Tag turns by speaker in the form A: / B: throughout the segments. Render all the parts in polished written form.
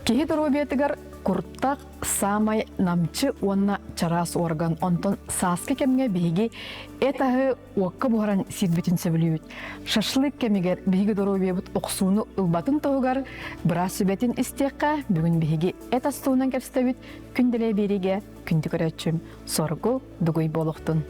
A: Киһи доруобуйатыгар куртах саамай намчы уонна чараас орган. Онтон сааскы кэмҥэ биһиги эт аһы уокка буһаран сиирбитин сөбүлүүбүт. Шашлык кэмигэр биһиги доруобуйабыт охсууну ылбатын туһугар быраас сүбэтин истиэххэ, бүгүн биһиги эт ас туһунан кэпсэтэбит. Күн дэлэй биэриигэ күндү көрөөччүм соргу дугуй буолуохтун.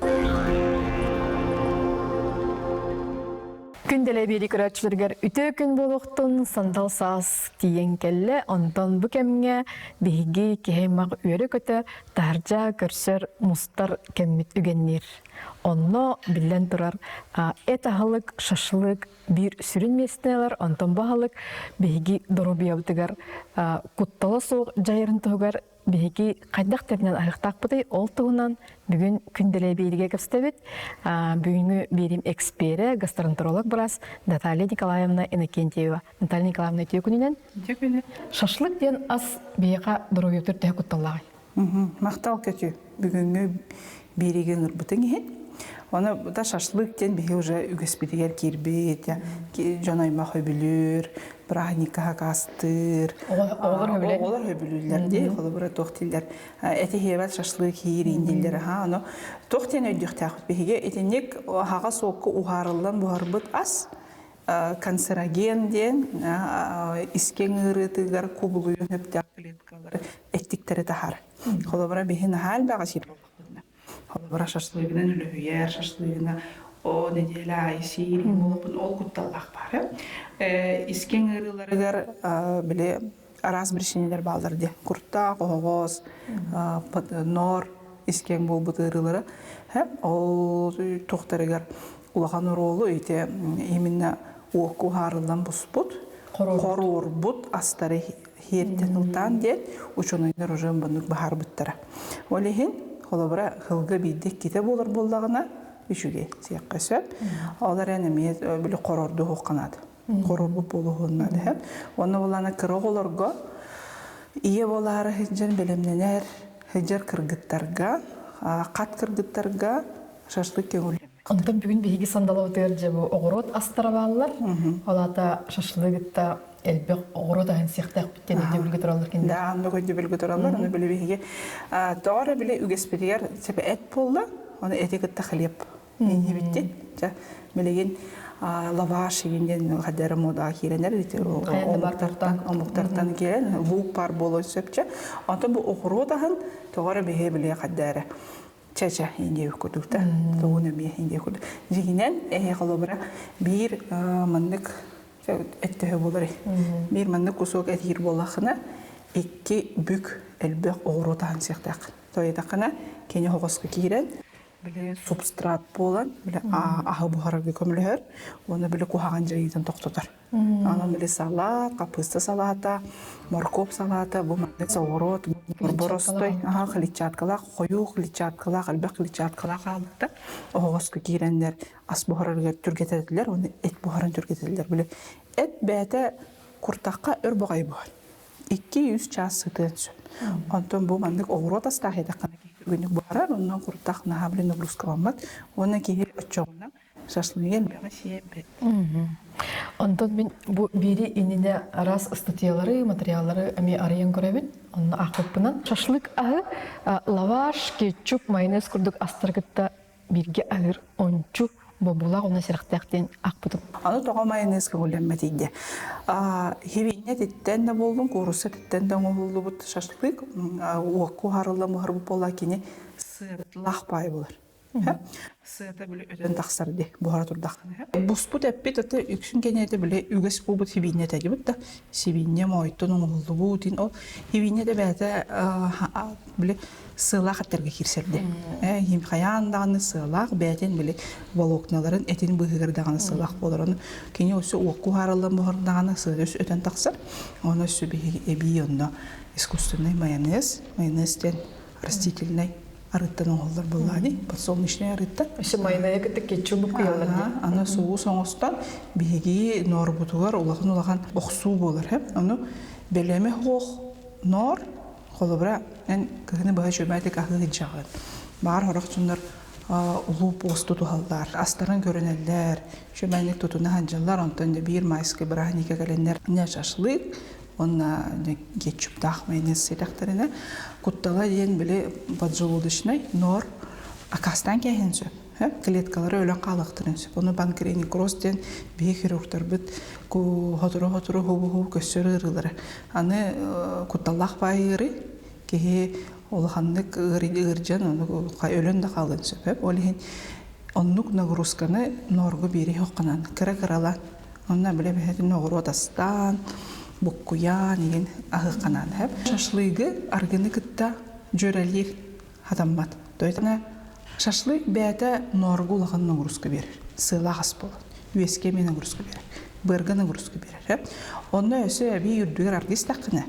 A: Күн дэлэй биэрии көрөөччүлэригэр үтүө күн буолуохтун, сандал саас тиийэн кэллэ. Онтон бу кэмҥэ биһиги киһи аймах үөрэ-көтө таһырдьа көрсөр, мустар кэммит үгэнниир. Онно, биллэн турар, эт аһылык, шашлык биир сүрүн миэстэни ылар. Онтон бу аһылык биһиги доруобуйабытыгар куттала суох дьайарын туһугар биһиги хайдах тэринэн аһыахтаахпытый, ол туһунан бүгүн күндэлэй биэриигэ кэпсэтэбит. Бүгүҥҥү биэриим эксперэ, гастроэнтеролог быраас Наталья Николаевна Иннокентьева. Наталья Николаевна, үтүө күнүнэн.
B: Үтүө күнү.
A: Шашлык диэн ас биһиэхэ доруобуйабытыгар төһө кутталлааҕый?
B: Махтал көтүү. Бүгүҥҥү биэриигэ ыҥырбытыҥ иһин. Оны да шашлык диэн биһи уже үгэспитигэр киирбит, дьон аймах өбүлүүр, праздникка хакастыыр.
A: Оҕолор
B: Оҕолор өбүлүүллэр дии, холобура туох дииллэр, эти хиэбэт шашлык хиириин дииллэр аха. Ону туох диэн өйдүөхтээхпит биһиги итинник аһаҕас уокка уһаарыллан буһарбыт ас канцероген диэн искэҥ ыарыытыгар кубулуйун сөптөөх клеткалары эттиктэри таһар. Холобура биһи наһаа элбэҕи сиир буоллахпытына. Холобура шашлыгынан үлүһүйэр, шашлыгына о неделя аайы сиир буолуппун ол кутталлаах баар. Искэҥ ыарыыларыгар били араас биричиинэлэр бааллар диye. Куртаах, оһоҕос, ноор искэҥ буолбут ыарыылара. Ол туохтарыгар улахан оруолу ити именно уокку уһаарыллан буспут, хоруорбут астары хиэртэн ылтаан диэн учуонайдар уже маннык баһаарбыттара. Ол иһин холобура сылга биирдэ иккитэ буолар буоллаҕына үчүгэй сиэххэ сөп. Ол эрэн эмиэ били хорорду уһуохханаат. Хорорбут буолуоһунна дэһэн. Уонна булана кыра оҕолорго ийэ буолаары сылдьан бэлэмнэнэр сылдьар кыргыттарга, хат кыргыттарга шашлык көҥүллэммэт.
A: Онтон бүгүн биһиги сандалабытыгар дьэ бу оҕуруот астара бааллар. Ол аата шашлыгытта элбэх оҕуруот аһын сиэхтээхпит диэн өйдөбүлгэ тураллар кинилэр.
B: Да, оннук өйдөбүлгэ тураллар. Ону били биһиги тоҕо эрэ били үгэспитигэр сөп эт буолла, ону эти кытта хлеб иннибитти. Чэ, билигин лаваш игин диэн хадара мода киирэнэр омуктартан омуктартан киирэн лук пар буолуон сөпчө. Онтон бу оҕуруот аһын тоҕо эрэ биһиги били хадара чэ-чэ индия курдук да тугун эмиэ индия курдук дьиҥинэн эһэ холобура биир маннык эттөһө буолар биир маннык кусок этиир буоллаххына икки бүк элбэх оҕуруот аһын сиэхтээх тоойутаххына кини оһоҕоско киирэн били субстрат буолан били аһы буһарарга көмөлөһөр уонна били куһаҕан дьайыытын тохтотор Онон били салаат, хаппыыста салаата, моркуоп салаата, бу маннык оҕуруот, боростой, аха клетчаткалаах, хойуу клетчаткалаах, элбэх клетчаткалаах хаалбыттар. Оһоҕоско киирэннэр ас буһарарыгар түргэтэтилэр, уонна эт буһарын түргэтэтилэр. Били эт бэйэтэ куртахха өр баҕайы буһар. 2-3 чаас сытыан сөп. Онтон бу маннык оҕуруот астаах этаххына киһи түргэнник буһарар, онон куртах наһаа били нагрузкаламмат. Уонна киһи оччоҕуна шашлыгы элбэҕи сиэбэт.
A: Онтон мин бу биири иннинэ араас ыстатыйалары, материаллары эмиэ арыйан көрөбүн. Онно аахпыппынан шашлык аһы лаваш, кетчуп, майонез курдук астары кытта бииргэ аһыыр ончу бобуулаах уонна сэрэхтээх диэн аахпытым.
B: Аны тоҕо майонез көҥүллэммэтий диye. Хивинньэ титтэн да буоллун, куурусса титтэн да оҥоһуллубут шашлык уокку уһарыллан буһарбыт буолла кини сыатлаах паай булар. Сыата били өтөн тахсар дии буһара турдаххына. Буспут эппит аты үксүн кэниэтэ били үгэс буолбут сибиинньэ этэ дибит да сибиинньэ моойттон оҥоһуллубут ол сибиинньэ да бэйэтэ били сыалаах эттэргэ киирсэрди. Э хайаан даҕаны сыалаах бэйэтин били волокналарын этин быыһыгар даҕаны сыалаах буолар. Ону кини өссө уокку уһаарыллан буһардаҕына сыа өссө өтөн тахсар. Ону өссө биһиги эбии онно искусственный майонез, майонез диэн растительный арыттан оҥоһуллар буоллаҕа дии, подсолнечный арыттан.
A: Өссө майонеһы кытта кетчуп куйаллар дии.
B: Аны соус оҥостон биһиги ноорбутугар улахан-улахан охсуу буолар. Ону бэлэми хоох ноор холобура эн кыһыны быһа чөмөтик аһыы сылдьаҕын. Баар сорох дьоннор улуу посту туһаллар, астарын көрүнэллэр, чөмөөнүк тутуна сылдьаллар, онтон да биир майскай бырааһынньыкка кэлэннэр не шашлык, Уонна кетчуптаах майонез сиэтэхтэринэ куттала диэн били поджелудочнай ноор акаастаан кээһин сөп. Клеткалары өлөн хаалыахтарын сөп. Ону панкреонекроз диэн биһи хирургтарбыт хотору-хотору хубу-хубу көссөр ыарыылара. Аны кутталлаах баай ыарыы киһи улаханнык ыардьан ону өлөн да хаалыан сөп. Ол иһин оннук нагрузканы ноорго биэри хохханан кыра-кыралаан онно билэ бэһэтин оҕуруот астаан буккуйаан игин аһыахханаан хэп шашлыгы аргыны кытта дьүөрэлиир хатаммат то есть шашлык бэйэтэ ноорго улахан нагрузка биэрэр сыалаах ас буолар үөскэ эмиэ нагрузка биэрэр быарга нагрузка биэрэр онно өссө эбии үрдүгэр аргы истэххинэ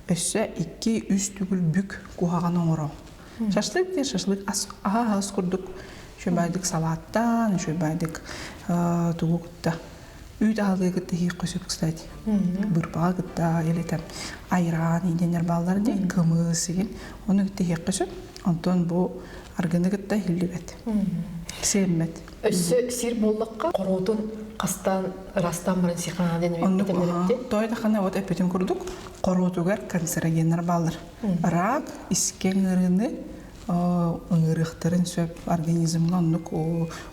B: өссө икки-үс төгүл бүк куһаҕан оҥоро. Шашлык диэн шашлык ас аһа-аһас курдук үчүгэйдик салааттаан, үчүгэйдик тугу кытта үүт аһылыгы кытта иһиэххэ сөп, кстати. Бырпаҕа кытта или там айран диэннэр бааллар дии, кымыс игин. Ону кытта иһиэххэ сөп. Онтон бу аргыны кытта иһиллибэт. Сиэммэт.
A: Өссө сир буоллахха, хоруотун хастаан ырастаан баран сихаана диэн
B: этэллэр Той дахана вот эппитин курдук хоруотугар канцерогеннар бааллар. Рак, искэн ыарыыны ыҥырыахтарын сөп, организмҥа оннук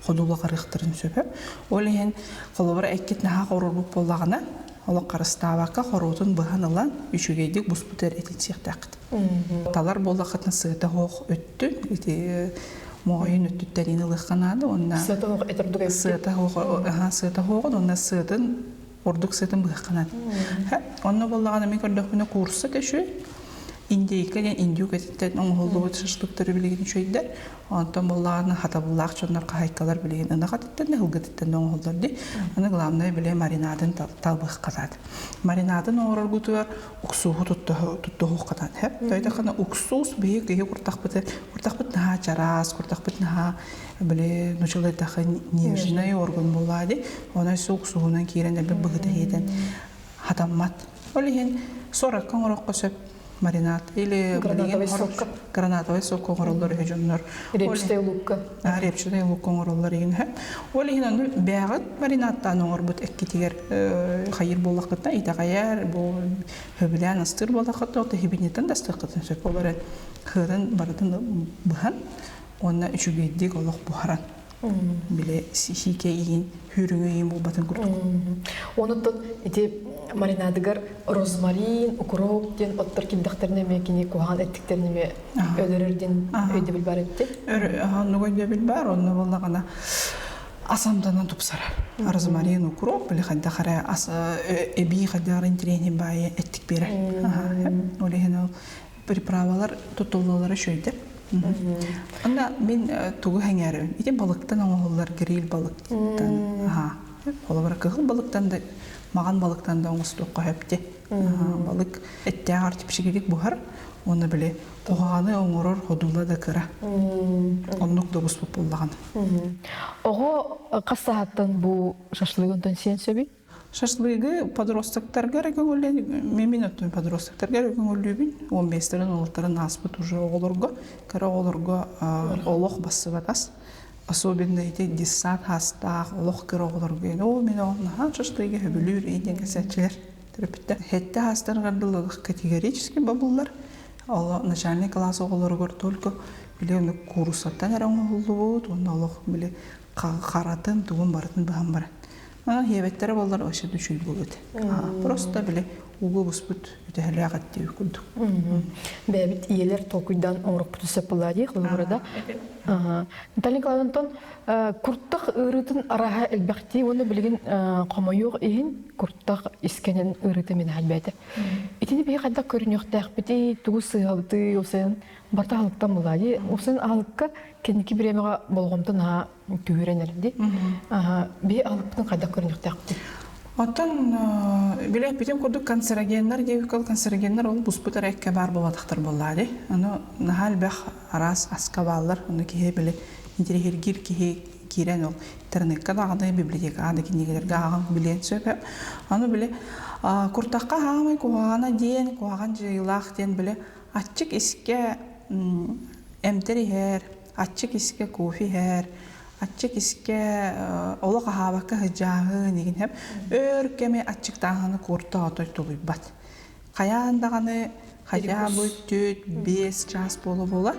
B: ходулаҕарыахтарын сөп. Ол иһин холобура эккит наһаа хоруорбут буоллаҕына, олох харыстаабакка хоруотун быһан ылан үчүгэйдик буспут эрэ этинсиэхтээххит. Талар буоллаххытына сыата оһох өттүн ити моойун өттүттэн ин ылыахха наада уонна
A: сыата оһох этэрдук
B: сыата оһох сыата оһоҕун уонна сыатын ордук сыатын быһыахха наада. Онно буоллаҕына мин көрдөхпүнэ куурса төшү индейка диэн индюк этиттэн оҥоһуллубут шашлыктары билигин үчүгэйдэр. Онтон буоллаҕына хатабыллаах дьоннор хаһайкалар билигин ынах атыттан да ылгытыттан да оҥоһуллар дии. Аны главное били маринадын талбыахха наада. Маринадын оҥороргутугар уксууһу туттуһуоххатан сөп. Тойтахына уксуус биһи киһи куртахпыты куртахпыт наһаа чараас, куртахпыт наһаа били нучалайтаха нежный орган буоллаа ди. Онон уксуһунан киирэн элбэх быһыта иһитэн хатаммат. Ол иһин соракка оҥороххо сөп маринад или
A: гранатовый сокка
B: гранатовый сокка оҥороллор үһү дьоннор.
A: Репчатый лукка.
B: Репчатый лукка оҥороллор иһин. Ол иһин ону бэҕит маринадтаан оҥорбут эккитигэр хайыр буоллаххытына итэҕэйэр, бу хөбүлээн астыыр буоллаххытына, ол тэһибинньиттэн да астыаххытын сөп. Ол эрэн хыатын барытын быһан уонна үчүгэйдик олох буһаран били сиикэ иин хүүрүҥү иин буолбатын курдук.
A: Онуттан ити маринадыгар розмарин, укроп диэн оттор кирдэхтэринэ эмиэ кини куһаҕан эттиктэрин эмиэ өлөрөр диэн өйдөбүл бар эбит.
B: Оннук өйдөбүл бар, онно буоллаҕына ас амтанын тупсарар. Розмарин, укроп били хайдах эрэ ас эбии хайдах эрэ интириэһин баайы эттик биэрэр. Ол иһин ол приправалар туттуллаллара үчүгэйдэр. Онно мин тугу сэҥээрэбин? Ити балыктан оҥоһуллар гриль балыктан. Аха. Холобура кыһыл балыктан да маҕан балыктан да оҥостуохха сөп дии. Балык эттээх типсигирик буһар уонна били куһаҕаны оҥорор ходула да кыра. Оннук да буспут буоллаҕына.
A: Оҕо хас саһаттан бу шашлыгын сиэн сөбүй?
B: Шашлыгы подростоктарга эрэ көҥүллэн, мен оттон подростоктарга эрэ көҥүллүүбүн. 15-терин олохторун ааспыт уже оҕолорго, кыра оҕолорго олох бассыбат ас. Особенно ити детсад хаастаах олох кыра оҕолорго оо мин оҕом наһаа шашлыгы сөбүлүүр диэн кэсээччилэр төрөппүттэр. Хэтте хаастарыгар дылы категорически бобуллар. Ол начальный класс оҕолоругар только били ону кууруссаттан эрэ оҥоһуллубут уонна олох били харатын тугун барытын быһан баран Онон иэбэттэрэ буоллар вообще үчүгэй буолуо этэ. Просто били ууга буспут үтэһэлээх эттиир курдук.
A: Бэйэбит ийэлэр толкуйдаан оҥорохпутун сөп буоллаа дии холобура да. Наталья Николаевна, онтон куртах ыарыытын арааһа элбэхтии уонна билигин хомойуох иһин куртах искэнин ыарыыта мин элбээтэ. Итини биһи хайдах көрүнүөхтээхпитий, тугу сыыһабытый, усын барыта аһылыктан буоллаа дии. Усын аһылыкка кэнники бириэмэҕэ болҕомто наһаа түһүрэн эрди. Биһи аһылыкпытын хайдах көрүнүөхтээхпитий?
B: Оттон били эппитим курдук канцерогеннар диэбиккэ канцерогеннар ол буспут эрэ эккэ баар буолбатахтар буоллаа дии. Ону наһаа элбэх араас аска бааллар. Ону киһи били интириэһиргиир киһи киирэн ол интернекка даҕаны, библиотекаҕа да кинигэлэргэ ааҕан билиэн сөп. Аны били куртахха хаамай куһаҕана диэн, куһаҕан дьайыылаах диэн били аччык искэ эмтэр иһэр, аччык искэ кофе иһэр, аччык искэ олох аһаабакка сыдьааһын игин өр кэми аччыктааһыны куорта отой тулуйбат. Хайаан даҕаны хотя бы 4-5 чаас буола-буола,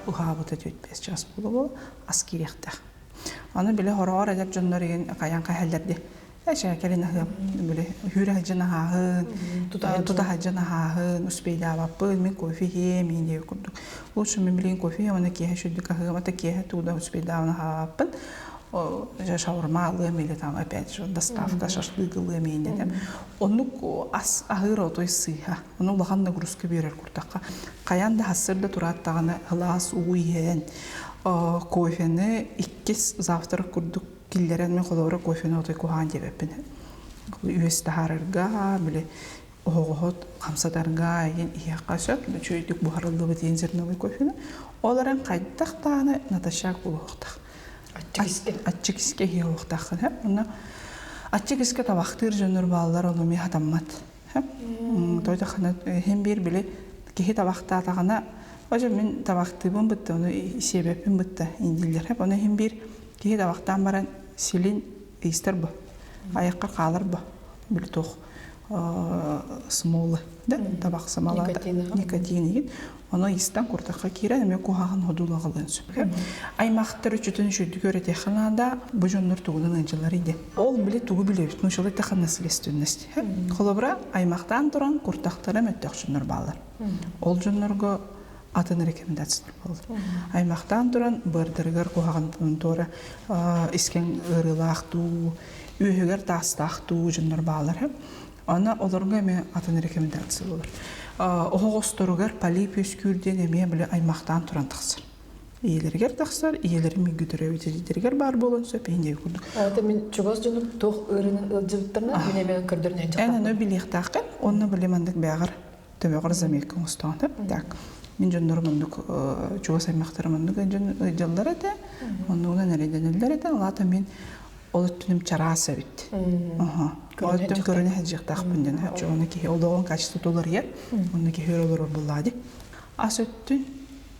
B: уһаабыта 4-5 чаас буола-буола ас киириэхтээх. Аны били хороҕор эдэр дьоннор игин хайаан хайаллар дии. Эчэ кэлин аһыам били хүүрэ сылдьан аһааһын, тута сылдьан аһааһын, успейдаабаппын, мин кофе иһиэм, иин диэбит курдук. Лучше мин билигин кофе иһиэм, уонна киэһэ үчүгдүк аһыам, ата киэһэ тууда успейдаабын аһаабаппын. Шаурма алыам или там опять же доставка шашлык ылыам иин дэтем. Оннук ас аһыыр отой сыыһа. Ону улахан нагрузка биэрэр куртахха. Хайаан да хассыр да турааттаҕына ылаас уу иһэн, кофены иккис завтрак курдук киллэрэн мин холобура кофены отой куһаҕан диэбэппин. Үөс таһаарарга, били оһоҕоһот хамсатарга иһин иһиэххэ сөп, үчүгэйдик буһарыллыбыт иһин зерновой кофены. Ол эрэн хайдах даҕаны натощак буолуохтаах. Аччык искэ иһиэ уохтааххын сөп. Онно аччык искэ табахтыыр дьоннор бааллар, ону эмиэ хатаммат. Тойдоххуна иһин биир били киһи табахтаатаҕына, Ожо мин табахтыыбын бытта, ону сиэбэппин бытта индииллэр. Ону иһин биир киһи табахтаан баран силин ыйыстар бу, айахха хаалар бу, били туох смолы, да, табах самалата, никотин иһин. Ону ыйыстан куртахха киирэн эмиэ куһаҕан ходулаҕылыан сөп. Аймахтар үчүтүн үчүгдүк үөрэтиэххэ наада, бу дьоннор тугунан ыалдьаллар иде. Ол били тугу билэбит, нуучалыы эттэххэ наследственность. Холобура, аймахтаан туран куртахтара мөлтөх дьоннор бааллар. Ол дьоннорго атын рекомендациялар буолар. Аймахтаан туран быардарыгар куһаҕан туора искэҥ ыарыылаах дуу, үөһүгэр таастаах дуу дьоннор бааллар. Аны олорго эмиэ атын рекомендация буолар. Оһоҕосторугар полип үөскүүр диэн эмиэ били аймахтаан туран тахсар. Ийэлэригэр тахсар, ийэлэрин мүггүтөрөбүт эдьиийдэригэр баар буолуон сөп иһин диэки курдук.
A: Это мин чугас дьонум туох ыарыынан ыалдьыбыттарына мин эмиэ көрдөрүнэн
B: Эн ону билиэхтээххин, онно били маннык бэҕэр төбөҕөр заметка оҥостоҕун так. Мин дьоннорум оннук чугас аймахтарым оннук ыалдьаллар этэ, оннугунан эрэйдэнэллэр этэ, ол аата мин ол өттүнүм чараас эбит. Ол өттүн көрүнэ сылдьыахтаахпын диэн. Ону киһи олоҕун качествота уларыйар, онно киһи өр олорор буоллаа дии. Ас өттүн,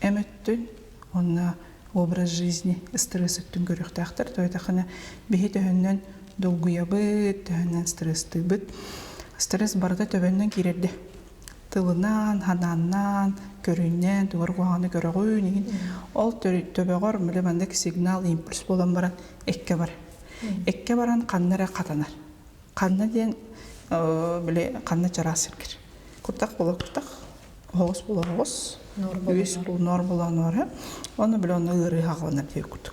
B: эм өттүн, уонна образ жизни стресс өттүн көрүөхтээхтэр. Тоҕо биһи төһөннөн долгуйабыт, төһөннөн стресстыыбыт. Стресс барыта төбөннөн киирэрдэ. Тылынан, ханааннаан, көрүннэн, тугар куһаҕаны көрөҕүн иһин. Ол төбөҕөр мөлө маннык сигнал, импульс буолан баран эккэ бар. Эккэ баран ханна эрэ хатанар. Ханна диэн били ханна чараас сиргир. Куртах була куртах, оһоҕос була оһоҕос, үс бу ноор була ноор. Оны били онно ыарыы хаҕаланар диye курдук.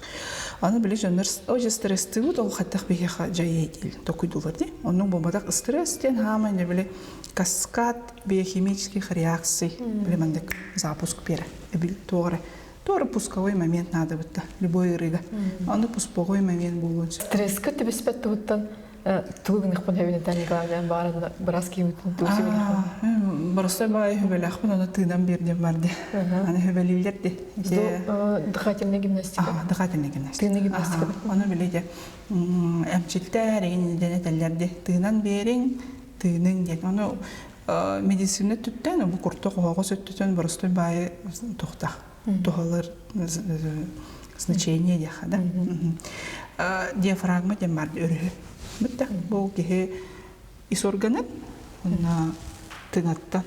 B: Аны били дьоннор оже стресстыыбыт ол хайдах биһиэхэ дьайыы диил токуйдулар дии. Оннук буолбатах стресс диэн хаамай не били каскад биохимических реакций били мандык запуск бере. Эбил туора Туора пусковой момент надо бытта любой ыарыыга. Аны пусковой момент буолуон сөп.
A: Стресскэ түбэспэт туһуттан тугу гыныахпын сөбүн Наталья Николаевна баарына быраас киһибитин тугу сүбэлиэхпин?
B: Боростой баайы хүбэлээхпин аны тыынан биэрдим бар ди. Аны хүбэлииллэр ди.
A: Дыхательная гимнастика.
B: Дыхательная гимнастика.
A: Тыыныы гимнастика.
B: Аны били де эмчиттэр эгин ден этэллэр ди. Тыынан биэриҥ, тыыныҥ диэн. Аны медицина өттүттэн бу куртах оһоҕос өттүттэн боростой баайы тухтах туһалар значение диэхэ да диафрагма диэн баар өрүһү бүтта бу киһи ис органын уонна тыҥаттан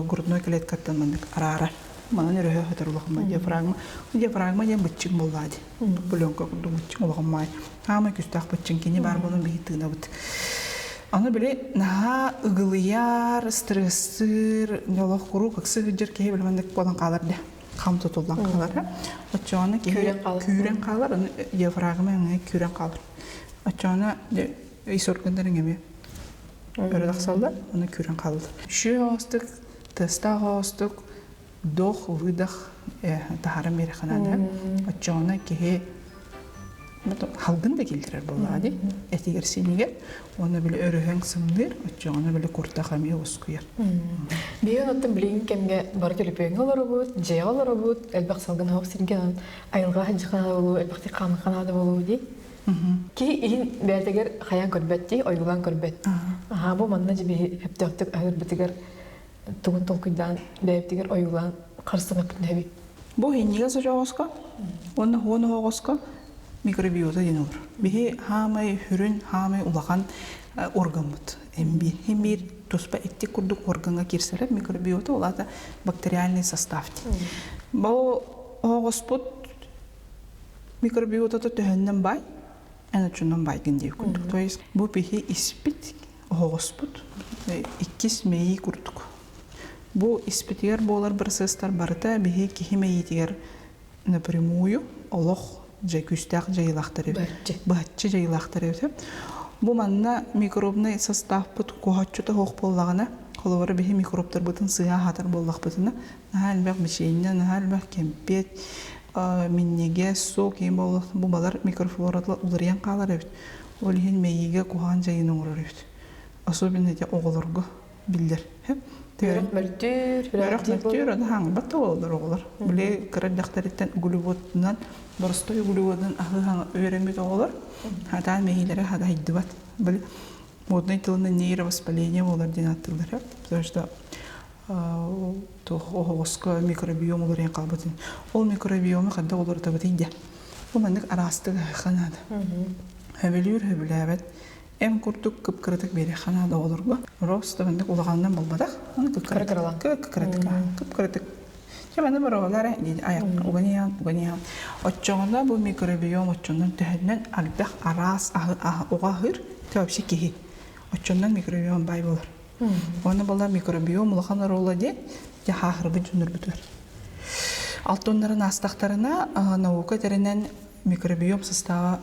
B: грудной клеткаттан маннык араарар манан өрүһү хотор улахан диафрагма диафрагма диэн быччыҥ буоллаа дии пленка курдук быччыҥ улахан маай Хаамай күстээх быччыҥ кини баар буолан биһи тыынабыт. Аны били наһаа ыгылыйар, стрессыр, олох куруук ыксы сылдьар киһи били маннык буолан хаалар дэ. Хам тутуллан хаалар. Оччоҕуна киһи күүрэн хаалар, аны диафрагма эмиэ күүрэн хаалар. Оччоҕуна ис органнарыҥ эмиэ өрө тахсаллар, аны күүрэн хаалаллар. Шүө оҕостук, тыастаах оҕостук, вдох, выдох таһааран биэрэххэ наада. Оччоҕуна киһи халгын да киллэрэр буоллаҕа дии этигэр синигэр уонна били өрөһөҥ сымныыр оччоҕуна били куртах эмиэ ускуйар
A: Биһиги оттон билигин кэмҥэ бары төлөпүөҥҥэ олоробут, дьиэҕэ олоробут, элбэх салгын оһох сиргэ айылҕа сылдьыххана буолуо, элбэхтик хаамыхха наада буолуо дии. Киһи иһин бэйэтигэр хайаан көрбөт дии, ойуулаан көрбөт. Аһаа бу манна дьэ биһи сөптөөхтүк аһыырбытыгар тугун толкуйдаан бэйэбитигэр ойуулаан харыстанаппытын эбит.
B: Бу иһинньигэс очоҕоско уонна хуон оһоҕоско микробиота диэн олор. Биһи хаамай сүрүн, хаамай улахан органмыт. Эмбиир. Эмбиир Туспа эттик курдук органҥа киирсэрэ микробиота ол аата бактериальный состав диэн. Бу оһоҕоспут микробиотата төһөннөн баай, эн оччонон баайгын диир курдук. То есть бу биһи испит оһоҕоспут иккис мэйии курдук. Бу испитигэр буолар бырасыастар барыта биһи киһи мэйиитигэр напрямую олох дьэ күүстээх дьайыылаахтар эбит. Быһаччы дьайыылаахтар эбит. Бу манна микробнай составпыт куһаччыта суох буоллаҕына, холобура биһи микробтарбытын сыыһа аһатар буоллахпытына, наһаа элбэх бичиэнньэ, наһаа элбэх кэмпиэт, минньигэс, сок иһин буоллахтар бу балар микрофлората уларыйан хаалар эбит. Ол иһин мэйиигэ куһаҕан дьайыыны оҥорор эбит. Особенно ити оҕолорго биллэр.
A: Үөрэх мөлтүүр,
B: үөрэх мөлтүүр, аны хаҥбат да буолаллар оҕолор. Били кыра эрдэхтэриттэн углеводунан, боростой углеводунан аһыы үөрэммит оҕолор хатаан мэйиилэрэ хадайдыбат. Били модный тылынан нейровоспаление буолар диэн ааттыыллар. Потому что туох оһоҕоско микробиом уларыйан хаалбытын. Ол микробиому ханна олорутабытый дэ. Бу маннык араастык аһыахха наада. Хөбүлүүр, хөбүлээбэт Эм курдук кып-кыратык биэриэххэ наада оҕолорго. Рост маннык улаханынан буолбатах. Аны кып-кыратык. Кып-кыратык. Кып-кыратык. Дьэ манна бороҕолор айах уган иһэн, уган иһэн. Оччоҕуна бу микробиом оччонон төһөннөн элбэх араас аһы оҕо аһыыр, те вообще киһи. Оччонон микробиом бай болар. Оны була микробиом улахан оруола диэн дьэ хаахырбыт дьоннорбутугар. Алтоннарын аастахтарына наука тэринэн микробиом состава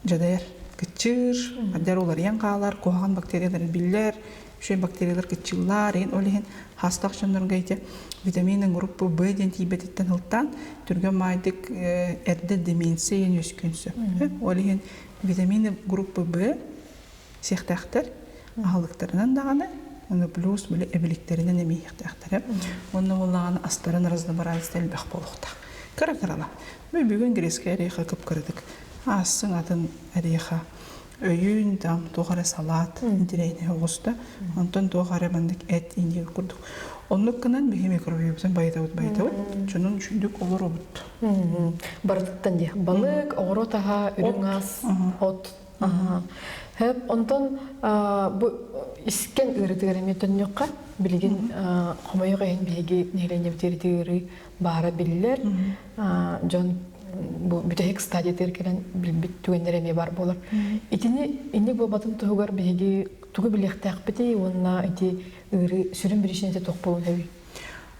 B: дьадайар, кыччыыр, адьар уларыйан хаалар, куһаҕан бактериялар биллэр, үчүгэй бактериялар кыччыыллар, иһин ол иһин хаастаах дьоннорго ити витамины группа Б диэн тиийбэтиттэн ылтаан түргэн маайдык эрдэ деменция диэн үөскүөн сөп. Ол иһин витамины группа Б сиэхтээхтэр аһылыктарынан даҕаны уонна плюс били эбиликтэринэн эмиэ иһиэхтээхтэрэ. Уонна буоллаҕына астарын разнообразие элбэх буолуохтаах. Кыра-кырала. Бүгүн грецкэй ореха кып-кыратык аассыҥ атын ореха өйүүн там туох эрэ салаат интириэһинэй оҕуста. Онтон туох эрэ маннык эт индия курдук. Оннук гынан биһи микробиобытын байытабыт байытабыт. Дьонун үчүгдүк олоробут.
A: Барытыттан дии. Балык, оҕуруот аһа, үрүҥ ас, от. Хөп, онтон бу искэн ыарытыгар эмиэ төннүөххэ. Билигин хомойуох иһин биһиги нэһилиэнньэбит ыарыы баара биллэр. Дьон бу бүтэһик стадиятыгар кэлэн билбит түгэннэр эмиэ бар буолар. Итини инник буолбатын туһугар биһиги тугу билиэхтээхпитий уонна ити ыарыы сүрүн биричиинэтэ туох буолуон сөбүй?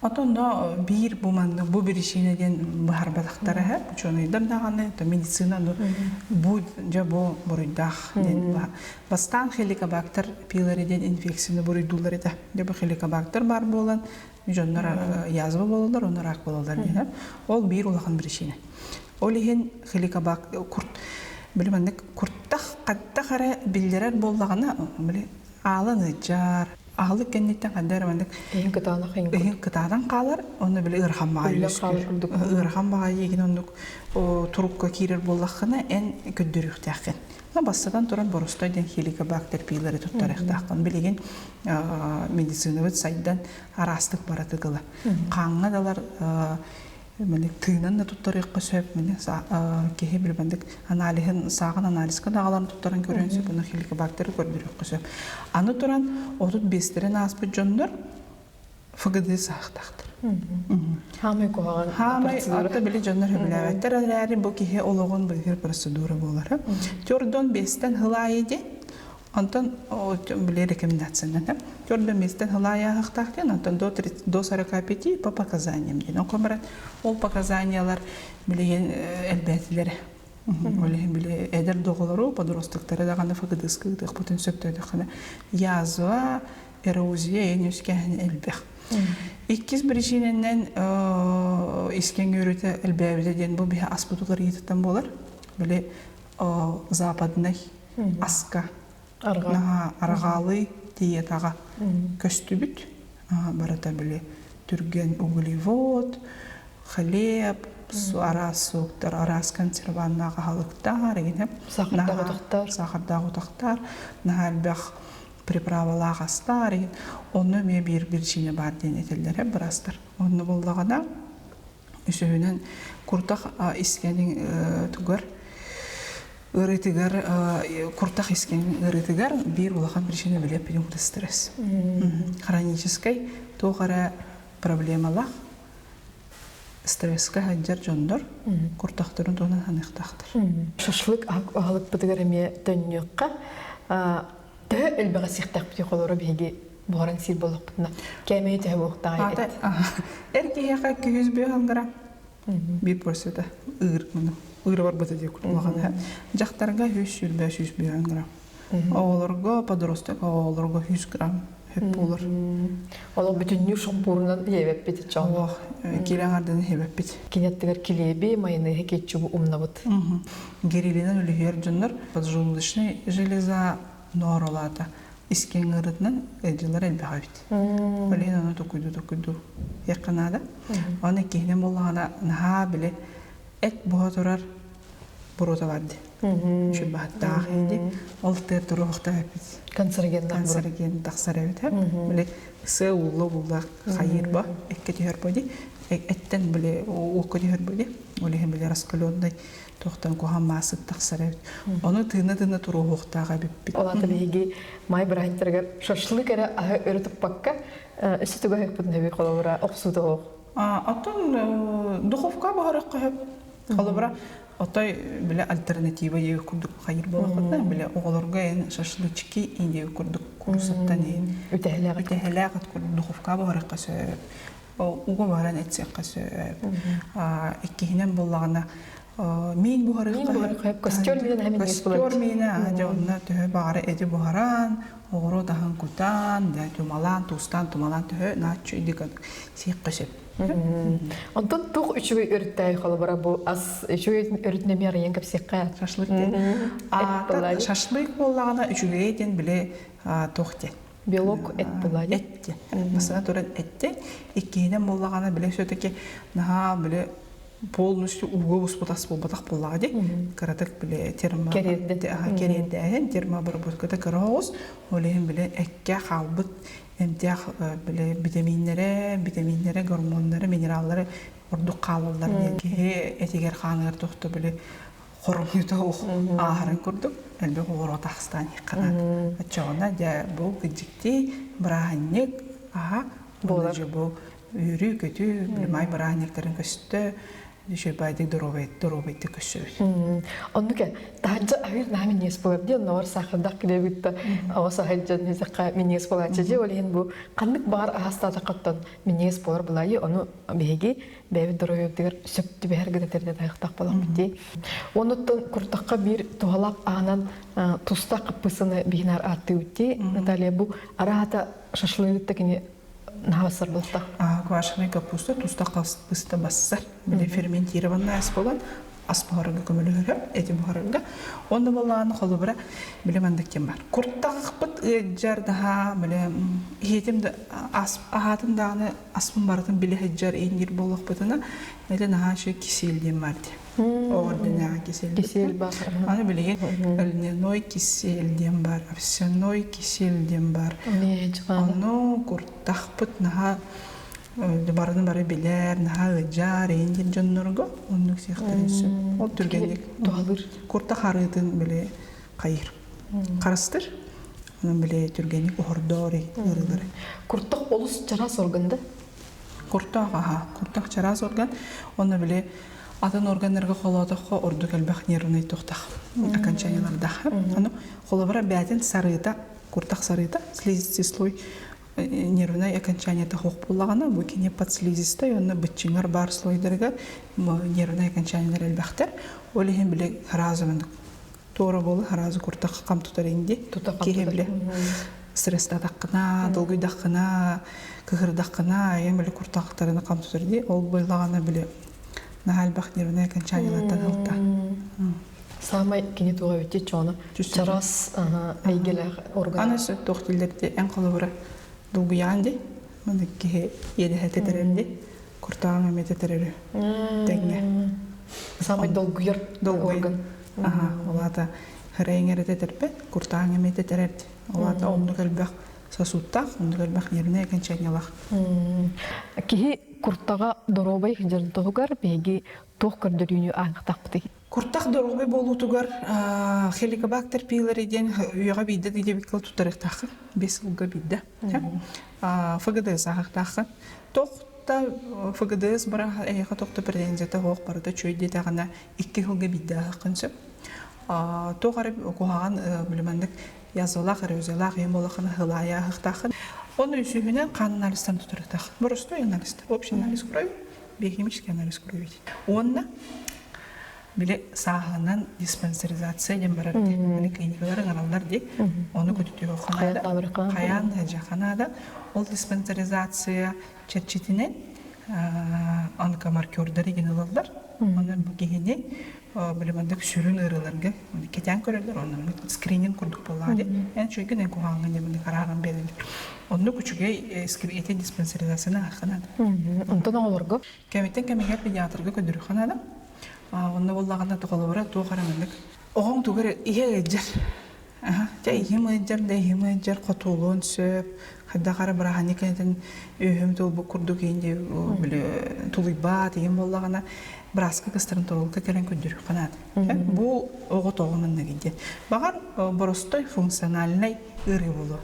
B: Отонно биир бу маннык бу биричиинэ диэн быһарбатахтара һэ учуонайдар даҕаны то медицина ну бу дьэ бу буруйдаах диэн бастаан хеликобактер пилори диэн инфекцияны буруйдууллар этэ дьэ бу хеликобактер баар буолан дьоннор язва буолаллар онно рак буолаллар диэн ол биир улахан причина ол иһин хеликобактер курт били маннык куртах хаттах эрэ биллэрэр буоллаҕына били аалан ыдьар аһылык кэнниттэн ханна эрэ маннык
A: иһин кытаанах
B: иһин кытаанан хаалар онно били ыарахан баҕайы ыарахан баҕайы игин оннук турукка киирэр буоллаххына эн көрдөрүөхтээххин бастатан туран боростой диэн хеликобактер пилори туттарыахтааххын билигин медицинабыт сайдан араастык баратыгыла хааҥҥа далар маны тыынан да туттарыахха сөп маны киһи билбэндик аналиһын сааҕын анализка даҕалан туттаран көрүөн сөп уну хеликобактеры көрдөрүөххэ сөп аны туран 35-тэрин ааспыт дьоннор ФГД саахтаахтар.
A: Хаамай куһаҕан.
B: Хаамай атта били дьоннор сөбүлээбэттэр эрээри бу киһи олоҕун быыһыыр процедура буолара. Төрдөн биэстэн хылаайы диэн Онтон били рекомендациянан төрдөн биэстэн хылаайы ааһыахтаах диэн онтон до до 45 по показаниям диэн. Онко баран ол показаниялар билигин элбээтилэр. Ол иһин били эдэр доҕолору, подростоктары даҕаны ФГДС-ка ыытыахпытын сөптөөтөххүнэ язва, эрозия эн үөскээһин элбэх. Иккис причинэнэн искэн үөрүүтэ элбээбитэ диэн бу биһи аспыт уларыйыытыттан буолар. Били западный аска арҕаалыы диетаҕа көстүбүт. Барыта били түргэн углевод, хлеб, араас суоктар, араас консерваннаах аһылыктар, эгинэ
A: сахардаах утахтар,
B: сахардаах утахтар, наһаа элбэх приправалаах астар, онно эмиэ биир причина баар диэн этэллэрэ быраастар. Онно буоллаҕына үсүһүнэн куртах искэниҥ тугар. Ыарыытыгар куртах искэн ыарыытыгар биир улахан причина билэ эппитим стресс. Хроническай туох эрэ проблемалаах стресскэ сылдьар дьоннор куртахтарын туһунан саныахтаахтар.
A: Шашлык аһылыкпытыгар эмиэ төннүөххэ төһө элбэҕи сиэхтээхпитий холоро биһиги буһаран сиир буоллахпытына кээмэйи төһө буолуохтааҕый эт?
B: Эр киһиэхэ 205 грамм биир порцията ыыр ыыр барбыта диye улахан дьахтарга 125 грамм оҕолорго подросток оҕолорго 100 грамм хөп буолар.
A: Олох бүтүннүү шампурунан иэбэппит чоҥ.
B: Олох киирэн ардыны иэбэппит.
A: Кинеттигэр килиэби, майонеһы, кетчубу умнабыт.
B: Герилинэн үлүһүйэр дьоннор поджелудочный железа нооролаата искең ырытынан ыалдьылар элбэх эбит. Олен ону токуйду токуйду яққа наада. Оны киһинен боллаҕына наһаа били эт буһа турар буруота бар ди. Үчүн ди. Ол тыар туруохта эпит.
A: Канцероген
B: Канцероген тахсар эбит. Били сыа уулла уулла хайыр ба экке түһэр бо ди. Эттен били уокка түһэр бо ди. Ол иһин били раскаленный туохтан куһаҕан маасыт тахсар эбит. Ону тыына-тыына туруоһуохтаах эбиппит.
A: Ол аата биһиги маай бырааһынтарыгар шашлык эрэ аһы өрө туппакка өссө туга ыһыкпытын хөбүй холобура охсуута оһох.
B: Оттон духовка буһарахха хөп. Холобура отой биле альтернатива диэби курдук хайыр буолахытына биле оҕолорго эн шашлычки диэби курдук курсаттан иһин
A: үтэһэлээх
B: үтэһэлээх курдук духовка буһарахха сөп уга баран этсиэххэ сөп иккиһинэн буоллаҕына миин буһарыахха
A: костер миинэ
B: костер миинэ дьэ онно төһө баҕара эти буһаран оҕуруот аһын кутан дьэ тумалаан туустаан тумалаан төһө нааччы идик сиэххэ сөп.
A: Онтон туох үчүгэй өрүттээй холобура бу ас үчүгэй өрүтүн эмиэ арыйан кэпсиэххэ.
B: Шашлык диэн. Шашлык буоллаҕына үчүгэй диэн били туох диэн.
A: Белок эт буолла
B: эт диэн. Масына туран этте. Иккиһинэн буоллаҕына били все-таки наһаа били полностью ууга буспут ас буолбатах буоллаҕа дии. Кыратык били термо кэриэрдээһин термообработката кыра оҕус. Ол иһин били эккэ хаалбыт эмтээх били битэмииннэрэ, битэмииннэрэ, гормоннары, минераллары ордук хаалаллар диэн киһи этигэр хааныгар тохто били хоромньута ааһарын курдук элбэх оҕоро тахстаан иһихханаат. Оччоҕуна дьэ бу кыдьыкти бырааһынньык аһа буолар бу үөрүү-көтүү били бырааһынньыктарын көстө үчүгэйдик доруобайдык көссөбүт.
A: Оннук таһырдьа аһыыр наһаа минньигэс буолар дии оннооҕор саахардаах килиэбитта оҕо саһылдьан хизэххэ минньигэс буолааччы дии ол иһин бу ханнык баҕар аһастаатаххыттан минньигэс буолар булаайы ону биһиги бэйэбит доруобуйабытыгар сөп түбэһэр гына тэринэ тайахтаах буолахпыт дии. Онуттан куртахха биир туһалаах аһынан тустаах хаппыысаны биһинаар ааттыыбыт дии. Наталья бу араата шашлыгытта кини наһаа бассар буолта.
B: Квашеная капуста тустаах капуста бассар. Били ферментированная ас буолан ас буһарарга көмөлөһөр эти буһарарга. Онно буоллаҕына холобура били маннык ким бар. Куртахпыт ыалдьар даһаа били иһитим да ас аһаатым даҕаны аспын барытын билэ сылдьар иҥир буоллахпытына это наһаа үчүгэй кисель диэн бар дии. Оҕордунааҕы кисель.
A: Кисель бар.
B: Аны билигин льняной кисель диэн бар, овсяной кисель диэн бар. Ону куртахпыт наһаа барыны бары билэр, наһаа ыдьаар, эйин диэн дьоннорго оннук сиэхтэрин сөп. Ол түргэнник
A: туһалыыр.
B: Куртах арыытын били хайыр. Харыстыр. Онон били түргэнник оһордоор ыарыылары.
A: Куртах олус чараас орган да?
B: Куртах аха, куртах чараас орган. Онно били атын органнарга холоотоххо ордук элбэх нервный тухтах окончаниялардаах. Ону холобура бээтин сарыыта, куртах сарыыта, слизистый слой нервнай окончанията хоох буоллаҕына, бу кини подслизистай, онно быччыҥар баар слойдарыгар нервнай окончаниялар элбэхтэр. Ол иһин били сразу туора буола сразу куртах хам тутар инди. Киһи били стресстаатаххына, долгуйдаххына, кыһырдаххына, айан били куртахтарына хам тутар ди. Ол буоллаҕына били наһаа элбэх нервнай окончаниялартан ылта.
A: Саамай кини туға өте чону чарас эйгелээх орган.
B: Аны туох дииллэрди эн холобура долгуйаан ди. Маны киһи иэдэһэ тэтэрэрди. Куртаҕын эмиэ тэтэрэрү тэҥҥэ.
A: Саамай долгуйар орган.
B: Аха, ол аата хырайың эрэ тэтэрбэт, куртааҥ эмиэ тэтэрэрди. Ол аата оннук элбэх сосудтаах, оннук элбэх нервнэй окончаниялаах.
A: Киһи куртаҕа доруобай сылдьарын туһугар биһиги туох көрдөрүүнү ааҥхтахпытый?
B: Куртах доруобай буолуутугар хеликобактер пилори диэн үйэҕэ биирдэ диэбиккэ туттарыахтааххын, 5 сылга биирдэ. ФГДС ааһыахтааххын. Тохта ФГДС бара эйиэхэ тохто претензията суох барыта үчүгэй диэтэҕинэ 2 сылга биирдэ ааһыаххын сөп. Туох эрэ куһаҕан билиманнык язвалаах, эрозиялаах ийэм буоллаххына сылаайа ааһыахтааххын. Оны үсүһүнэн хаан анализтан тутарыахтааххын. Боростуой анализ, общий анализ крови, биохимический анализ крови. Уонна били сааһынан диспансеризация диэн барар дии. Били клиникалар ыҥыраллар дии. Ону көтүтүөххэ наада. Хайаан да наада. Ол диспансеризация чэрчитинэн онкомаркердары игин ылаллар. Онон бу киһини били маннык сүрүн ыарыыларга кэтээн көрөллөр, онно скрининг курдук буоллаҕа дии. Эн үчүгэйгин эн куһаҕаҥҥын диэн маннык арааран биэрэллэр. Оннук үчүгэй эти диспансеризацияны аахха наада.
A: Онтон оҕолорго
B: Кэмиттэн кэмигэр педиатрга көрдөрүөххэ наада. Онно буоллаҕына холобура туох эрэ маннык оҕоҥ тугу эрэ иһэ ыалдьар. Дьэ иһим ыалдьар да иһим ыалдьар хотуолуон сөп. Хайдах эрэ бырааһынньык кэнниттэн үөһүм туолбут курдук иһин дии били тулуйбаат иһин буоллаҕына бырааска гастроэнтерологка кэлэн көрдөрүөххэ наада. Бу оҕо тоҕо манныгый диэн. Баҕар боростой функциональнай ыарыы буолуо.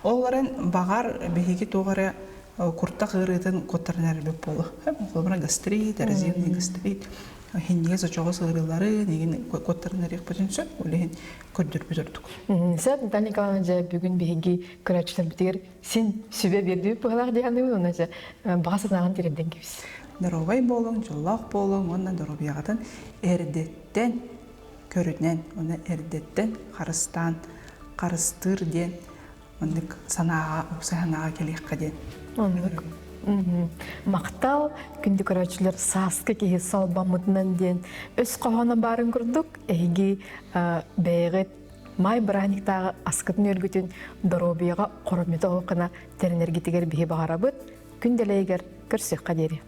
B: Ол эрэн баҕар биһиги туох эрэ куртах ыарыытын куттаран эрэрбит буолуо. Холобура гастрит, эрозивный гастрит, хиннигэ сочоҕос ыарыылары нэгин куттаран эриэхпитин сөп, ол иһин көрдөрбүт ордук.
A: Сөп, Наталья Николаевна, дьэ бүгүн биһиги көрөөччүлэрбитигэр син сүбэ биэрдибит быһалаах дии саныыбын, уонна дьэ баҕа санааҕын тириэрдэн кэбис.
B: Доруобай буолуҥ, дьоллоох буолуҥ уонна доруобуйаҕытын эрдэттэн көрүнэн, уонна эрдэттэн харыстаан, харыстыыр диэн маннык санааҕа, уопсай санааҕа кэлиэххэ диэн.
A: Оннук. Махтал, күндү көрөөччүлэр, сааскы киһи салбаммытынан диэн өс хоһооно баарын курдук, эһиги бэйэҕит маай бырааһынньыктааҕы аскытын-үөргүтүн доруобуйаҕа хоромньута оһох гына тэринэргитигэр биһи баҕарабыт. Күн дэлэйигэр көрсүөххэ диэри.